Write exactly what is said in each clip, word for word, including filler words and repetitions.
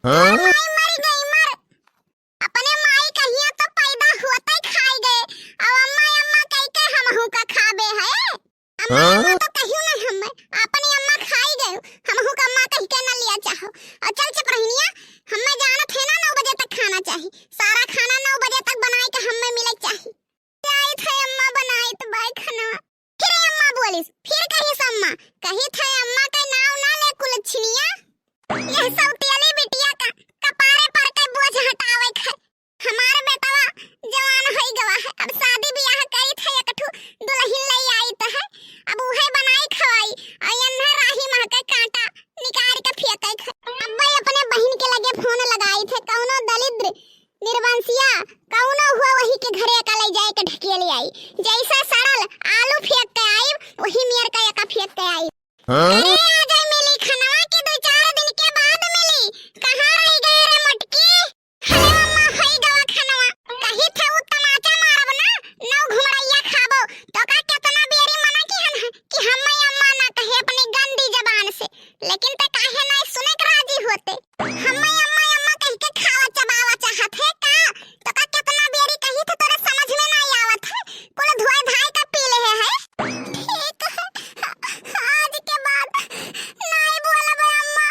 हाँ? माई मरी गई मर। अपने माई कहिया तो पैदा होते खाई गए। अब अम्मा अम्मा कह के हमहू का खाबे है। अम्मा हाँ? अम्मा तो कहियो नहीं हम्मे। अपनी अम्मा खाई गए। हमहू का अम्मा कह के न लिया चाहो। और चल चपरहिनिया, हम्मे जानत है ना नौ बजे तक खाना चाही। सारा खाना नौ बजे तक बनाए के हम्मे मिले चाही। जाइत है अम्मा बनाइत बाय खाना। फिर अम्मा बोलिस, फिर कहिस अम्मा, कहित है अम्मा के नाव ना ले कुलछिनिया। यह सब तेली बिटिया का कपारे पर के बोझ हटावे के है। हमार बेटवा जवान होई गवा है, अब शादी बियाह करित है, एक ठो दुल्हन ले आइत है, अब उहे बनाई खवाई, और यन्हा राही मह के कांटा निकाल के फेंके के। अब भाई अपने बहिन के लगे फोन लगाइत है, कौनो दलिद्र निर्वंशिया कौनो हुआ वही के घरे का ले जाए के ढकेले आई, जैसे सड़ल आलू फेंक के आई, वही मेर का एका फेंक के आई। हाँ? अरे आ जाए मिली खनवा के दो चार दिन के बाद मिली। कहाँ रह गए रे मोटकी? हेलो अम्मा, होई गवा खनवा। कही थे उ तमाचा मारब ना, नौ घुमड़ैया खाबो। तो का केतना बेरी मना किहन है कि हम्मे अम्मा ना कहे अपनी गंदी जबान से, लेकिन ते काहे नहीं सुने के राजी होते। हम्मे अम्मा अम्मा कह के खावा चबावा चाहत है का? तो का केतना बेरी कही थे तोरे समझ में नहीं आवत है, कुल धोए धाए का पी ले है। ठीक है, आज के बाद नहीं बोलब अम्मा,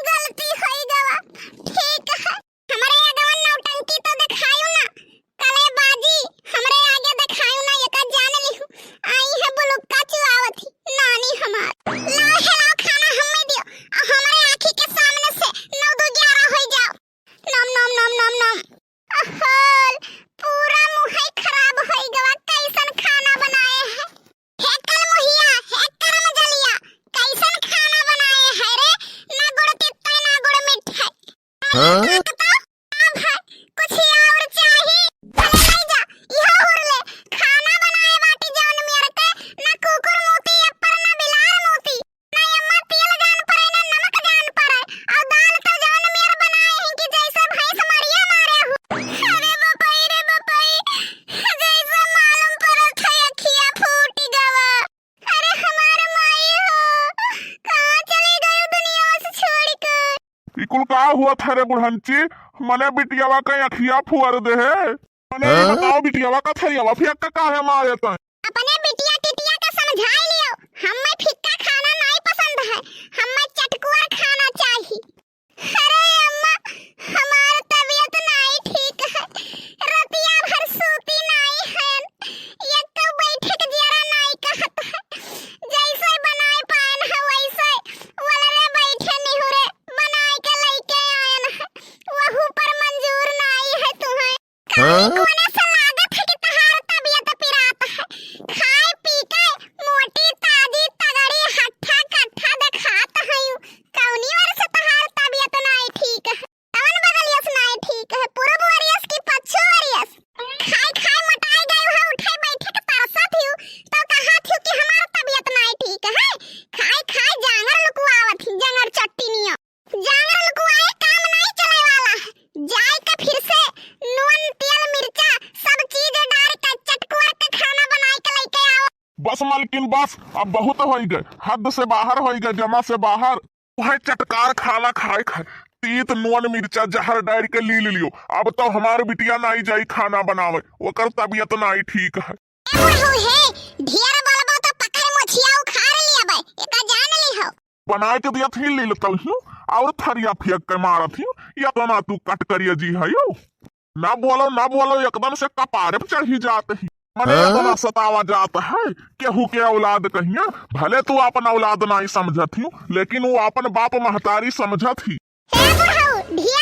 गलती होई गवा। ठीक है, हमरे आगवन नौटंकी तो देखायु ना, कलेबाजी हमरे आगे देखायु ना, एका जान लिहु, आई है बुलुक्का चुआवत ही नानी हमार। लाओ है लाओ खाना हम्मे दियो, आ हमरे आँखी के सामने से नौ दू ग्यारह होई जाओ। नम नम नम नम नम। अहल, पूरा मुँहै खराब होई गवा, कैसन खाना बनाए है। हे कलमुहिया, हे करम जलिया, कैसन खाना बनाए है रे? ना गुड़ तित्ता, ना गुड़ मिठाई। हाँ? का तो? अब है, कुछ और चाही? चले नहीं जा, इहो हुर ले। खाना बनाए बाटी जौन मेर के, ना कुकुर मूती एपर, ना बिलार मूती। ना अम्मा तेल जान पड़े, ना नमक जान पड़े। और दाल तो जौन मेर बनाए हैं कि जैसे भैंस मरिया मारे हो। अरे बपई रे बपई, जैसे मालूम पड़त है अखिया फूट गवा। अरे हमार माई हो, कहाँ चली गई दुनिया से छोड़ के? ई कुल का हुआ था रे बुढ़ंची? मने बिटियावा का अखिया फुअर दे है। मने ई हाँ? बताओ बिटियावा का थरियावा फेंक के काहे मारे तैं? अपने बिटिया टिटिया का समझाई लियो, हम्मे फिक्का खाना नहीं पसंद है, हम्मे चटकुअर खाना चाही। अरे अम्मा, हमार तबीयत नाई ठीक है, रतिया भर सूती नाई हन, एक तो बैठे के जियरा नाई कहत है, जैसे बनाए पाएन है वैसे, वलरे बैठे निहुरे बनाए के लैके आएन है, वहू पर मंजूर नाई है तुहैं। काई हाँ? कोने से लागत है कि तहार तबीयत पिरात है? खाए पी के मोटी ताजी तगड़ी हट्ठा कट्ठा देखात हयू। कौनी ओर से तहार तबीयत नाई ठीक है? कौन बगलिया से नाई ठीक है? पूरब ओरियस की पच्छू ओरियस? खाए खाए मोटाई गयू है, उठे बैठे के तरसत हयू, तो कहत हयू कि हमार तबीयत नाई ठीक है। खाए खाए जांगर लुकुआवत ही, जांगर चट्टी नियन। जांगर लुकुआए काम नाई चले वाला है। जाए के फिर से नून, तेल, मिर्चा, सब चीज डाल के चटकुअर के खाना बनाए के लैके आओ। बस मालकिन बस, अब बहुत होई गए, हद से बाहर होई गए, जमा से बाहर। वह चटकार खाना खाए खाए तीत नून मिर्चा जहर डाल के ली लियो। अब तो हमार बिटिया नाई जाई खाना बनावे, ओकर तबीयत नाई ठीक है। ए बुढ़ऊ हे, ढेर बोलबो तो पकड़ मोछिया उखाड़ लियाबे, एका जान लिहो। बनाए के दिया थी, ले लेता हूँ, और थरिया फेंक के मारत हूँ, इतना तू कट करिया जी है यो। ना बोलो, ना बोलो, एकदम से कपारे पे चढ़ी जात ही। मने हाँ? इतना सतावा जात है, केहू के औलाद कहिया, भले तू अपन औलाद नाई समझत ही, लेकिन वो अपन बाप महतारी समझत ही। ए बुढ़ऊ, ढेर